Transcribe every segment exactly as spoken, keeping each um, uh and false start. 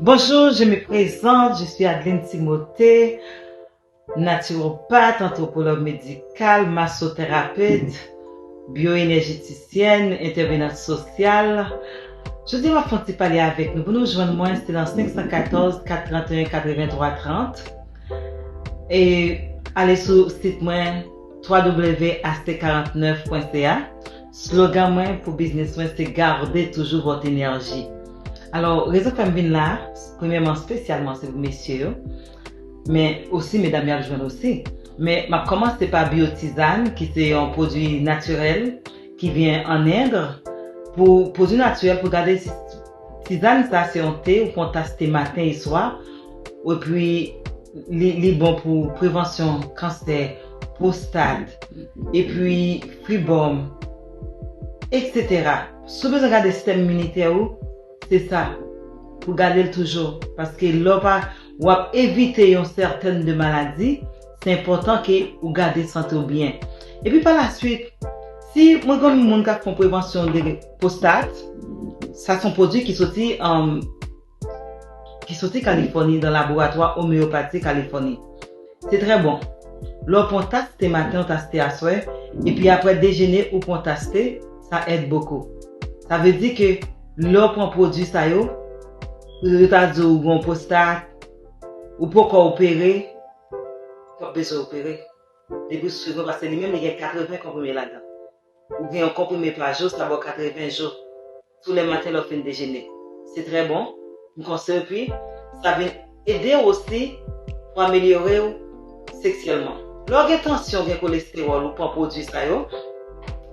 Bonjour, je me présente, je suis Adeline Timothée, naturopathe, anthropologue médical, massothérapeute, bioénergéticienne, intervenante sociale. Jodi a m ap fè yon ti pale avèk nou. Pou nou jwenn mwen, se nan senk san katòz, kat trant en, katrevenntwa trant. E ale sou sit mwen, w w w A C quarante-neuf point C A. Slogan mwen pou biznis mwen se garde toujours votre énergie. Alò, rezon k fè m vin la, premyèman, espesyalman, se pou mesye yo. Men osi, medam yo ap jwenn osi. Men m ap kòmanse pa Biotizane, ki se yon pwodui natirèl ki vyen an End. Pou pwodui natirèl, pou gade si tizàn sa, se yon te, ou pran yon tas te maten e swa. Epi, li, li bon pou prevansyon kansè, pwostat, epi fibòm, etsetera. Si w bezwen gade sistèm iminitè ou, se sa. Pou gade l toujou. Paske lè w pa, w ap evite yon sètèn de maladi, se enpòtan ke ou gade sante w byen. Epi pa la swit, si mwen gen moun k ap fè yon prevansyon de pwostat, sa se yon pwodui ki soti, um, ki soti Kalifòni, nan laboratwa omeopati Kalifòni. Se trè bon. Lè w pran tas te maten, yon tas te aswè, epi apre dejene, ou pran tas te, sa èd bokou. Sa vle di ke lè w pran pwodui sa yo, yo ta di w gen yon pwostat, ou poko opere, w p ap bezwen opere. Depi w swiv mwen, paske li menm, li gen katreven konprime ladan. Ou gen yon konprime pa jou, sa ba w katreven jou. Tou lè maten lè w fin dejene. Se trè bon. M konseye w, epi sa vin ede w osi pou amelyore w seksyèlman. Lè w gen tansyon, gen kolestewòl, ou pran pwodui sa yo.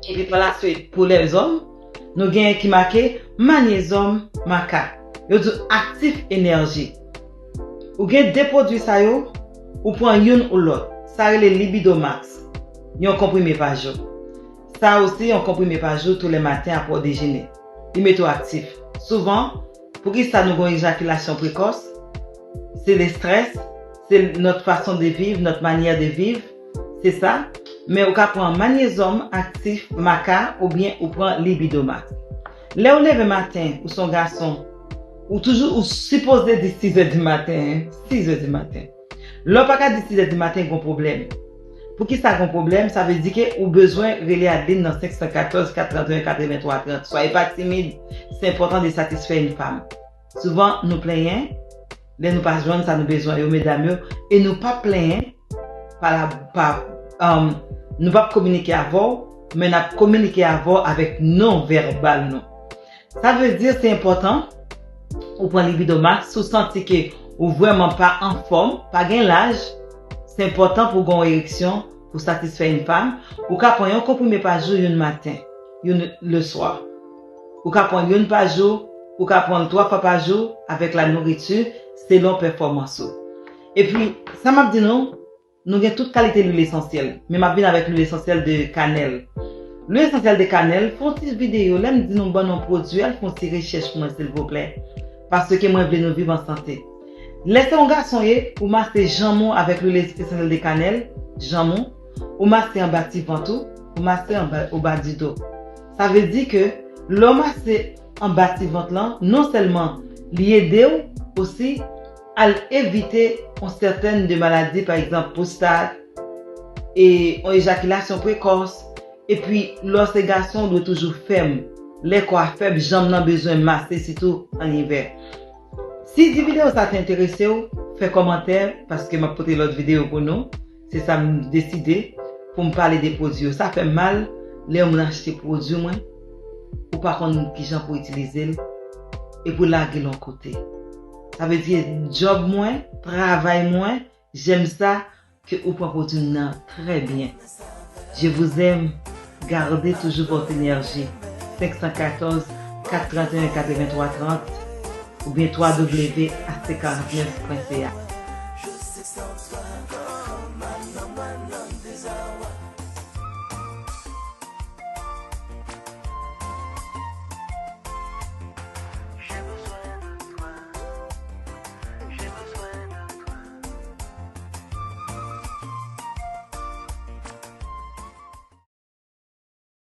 Epi pa la swit, pou lèzòm, nou gen ki make mannyezòm maka. Yo di w aktif enèji. Ou gen de pwodui sa yo, ou pran youn ou lòt. Sa rele Libido Max. Yon konprime pa jou. Sa osi, yon konprime pa jou tou lè maten apre w dejene. Li mete w aktif. Souvan, poukisa nou gen yon ejakilasyon prekòs? Se lestrès, se notre façon de vivre, notre manière de vivre, se sa. Men ou ka pran manyezòm aktif, maka, oubyen ou pran Libido Max. Lè w leve maten, ou se yon gason, ou toujou, ou sipoze di sis è di maten, sis è di maten. Lè w pa ka di sis è di maten, gon pwoblèm. Poukisa gon pwoblèm? Sa vle di ke ou bezwen rele Adeline nan senk san katòz, kat trant en, katrevenntwa trant. Soyez pas timide, c'est important de satisfaire une femme. Souvan, nou plenyen, lè nou pa jwenn sa nou bezwen yo, medam yo, e nou p ap plenyen, pa la, pa, um, nou p ap kominike avè w, men n ap kominike avè w avèk non vèbal nou. Sa vle di se enpòtan ou pran Libido Max, si w santi ke ou vrèman pa anfòm, pa gen laj, se enpòtan pou w gen yon ereksyon, pou satisfè yon fanm, ou ka pran yon konprime pa jou, youn maten, youn leswa. Ou ka pran youn pa jou, ou ka pran l twa fwa pa jou avèk la nouriti, selon pèfòmans ou. Epi, sa m ap di nou, nou gen tout kalite lwil esansyèl, men m ap vin avèk lwil esansyèl de kanèl. Lwil esansyèl de kanèl, fè yon ti videyo, lè m di nou ban nou pwodui, al fè yon ti rechèch pou mwen, silvouplè. Paske mwen vle nou viv an sante. Lè se yon gason ye, ou mase janm ou avèk lwil esansyèl de kanèl, janm ou, ou mase anba ti vant ou, ou mase anba, anba di do. Sa vle di ke lè w mase anba ti vant lan, non sèlman li ede w osi al evite yon sètèn de maladi, pa egzanp, pwostat, e yon ejakilasyon prekòs, epi lè w se gason, w dwe toujou fèm. Lè kò a fèb, janm nan bezwen mase, sitou an ivè. Si di videyo sa te enterese w, fè kòmantè, paske m ap pote lòt videyo pou nou. Se sa m deside pou m pale de pwodui yo. Sa fè m mal lè yon moun achte pwodui mwen, ou pa konn kijan pou itilize l, epi w lage l yon kote. Sa vle di, djòb mwen, travay mwen, j'aime ça, ke ou pran pwodui m nan trè byen. Je vous aime, gardez toujours votre énergie. Senk san katòz, kat trant en, katrevenntwa trant, oubyen twa W A C karant nèf pwen C A.